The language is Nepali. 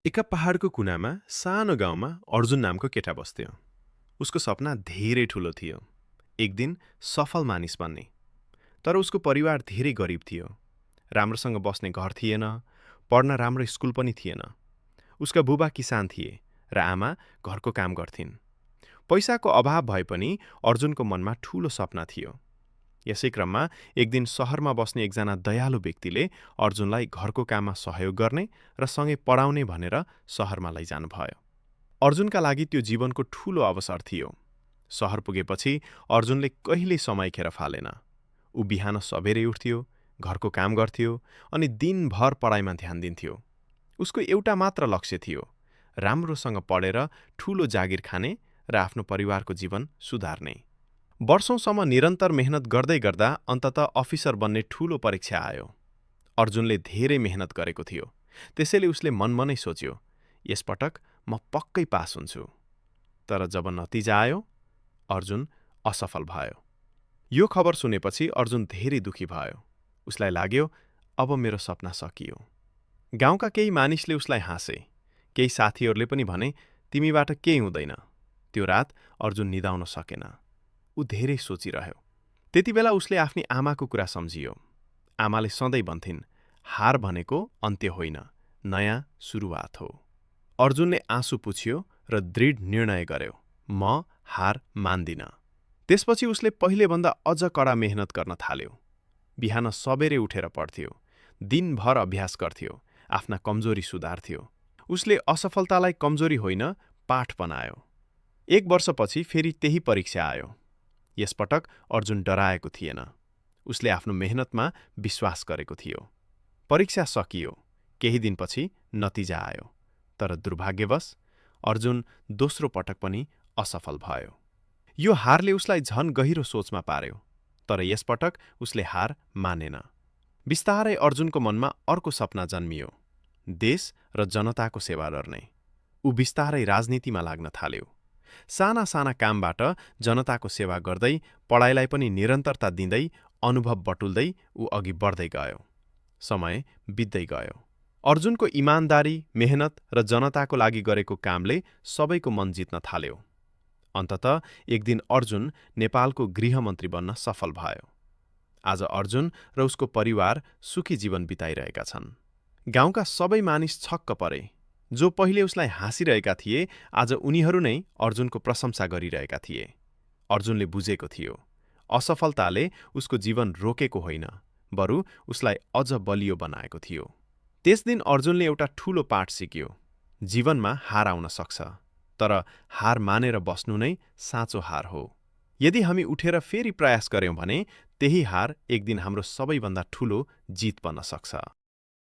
एका पहाडको कुनामा सानो गाउँमा अर्जुन नामको केटा बस्थ्यो। उसको सपना धेरै ठूलो थियो, एक दिन सफल मानिस बन्ने। तर उसको परिवार धेरै गरिब थियो। राम्रोसँग बस्ने घर थिएन, पढ्न राम्रो स्कुल पनि थिएन। उसका बुबा किसान थिए र आमा घरको काम गर्थिन्। पैसाको अभाव भए पनि अर्जुनको मनमा ठूलो सपना थियो। यसै क्रममा एक दिन शहरमा बस्ने एकजना दयालु व्यक्तिले अर्जुनलाई घरको काममा सहयोग गर्ने र सँगै पढाउने भनेर शहरमा लैजानुभयो। अर्जुनका लागि त्यो जीवनको ठूलो अवसर थियो। शहर पुगेपछि अर्जुनले कहिल्यै समय खेर फालेन। ऊ बिहान सबेरै उठ्थ्यो, घरको काम गर्थ्यो अनि दिनभर पढाइमा ध्यान दिन्थ्यो। उसको एउटा मात्र लक्ष्य थियो, राम्रोसँग पढेर ठूलो जागिर खाने र आफ्नो परिवारको जीवन सुधार्ने। वर्षौंसम्म निरन्तर मेहनत गर्दै गर्दा अन्ततः अफिसर बन्ने ठूलो परीक्षा आयो। अर्जुनले धेरै मेहनत गरेको थियो, त्यसैले उसले मनमनै सोच्यो, यसपटक म पक्कै पास हुन्छु। तर जब नतिजा आयो, अर्जुन असफल भयो। यो खबर सुनेपछि अर्जुन धेरै दुखी भयो। उसलाई लाग्यो, अब मेरो सपना सकियो। गाउँका केही मानिसले उसलाई हाँसे, केही साथीहरूले पनि भने, तिमीबाट केही हुँदैन। त्यो रात अर्जुन निदाउन सकेन। ऊ धेरै सोचिरह्यो। त्यतिबेला उसले आफ्नी आमाको कुरा सम्झियो। आमाले सधैँ भन्थिन्, हार भनेको अन्त्य होइन, नयाँ सुरुवात हो। अर्जुनले आँसु पुछ्यो र दृढ निर्णय गर्यो, म हार मान्दिन। त्यसपछि उसले पहिलेभन्दा अझ कडा मेहनत गर्न थाल्यो। बिहान सबेरै उठेर पढ्थ्यो, दिनभर अभ्यास गर्थ्यो, आफ्ना कमजोरी सुधार्थ्यो। उसले असफलतालाई कमजोरी होइन, पाठ बनायो। एक वर्षपछि फेरि त्यही परीक्षा आयो। यसपटक अर्जुन डराएको थिएन। उसले आफ्नो मेहनतमा विश्वास गरेको थियो। परीक्षा सकियो, केही दिनपछि नतिजा आयो। तर दुर्भाग्यवश अर्जुन दोस्रो पटक पनि असफल भयो। यो हारले उसलाई झन गहिरो सोचमा पार्यो। तर यसपटक उसले हार मानेन। बिस्तारै अर्जुनको मनमा अर्को सपना जन्मियो, देश र जनताको सेवा गर्ने। ऊ बिस्तारै राजनीतिमा लाग्न थाल्यो। साना साना कामबाट जनताको सेवा गर्दै, पढाइलाई पनि निरन्तरता दिँदै, अनुभव बटुल्दै ऊ अघि बढ्दै गयो। समय बित्दै गयो। अर्जुनको इमानदारी, मेहनत र जनताको लागि गरेको कामले सबैको मन जित्न थाल्यो। अन्ततः एक दिन अर्जुन नेपालको गृहमन्त्री बन्न सफल भयो। आज अर्जुन र उसको परिवार सुखी जीवन बिताइरहेका छन्। गाउँका सबै मानिस छक्क परे। जो पहिले उसलाई हाँसिरहेका थिए, आज उनीहरू नै अर्जुनको प्रशंसा गरिरहेका थिए। अर्जुनले बुझेको थियो, असफलताले उसको जीवन रोकेको होइन, बरु उसलाई अझ बलियो बनाएको थियो। त्यस दिन अर्जुनले एउटा ठूलो पाठ सिक्यो, जीवनमा हार आउन सक्छ, तर हार मानेर बस्नु नै साँचो हार हो। यदि हामी उठेर फेरि प्रयास गर्यौं भने त्यही हार एक दिन हाम्रो सबैभन्दा ठूलो जित बन्न सक्छ।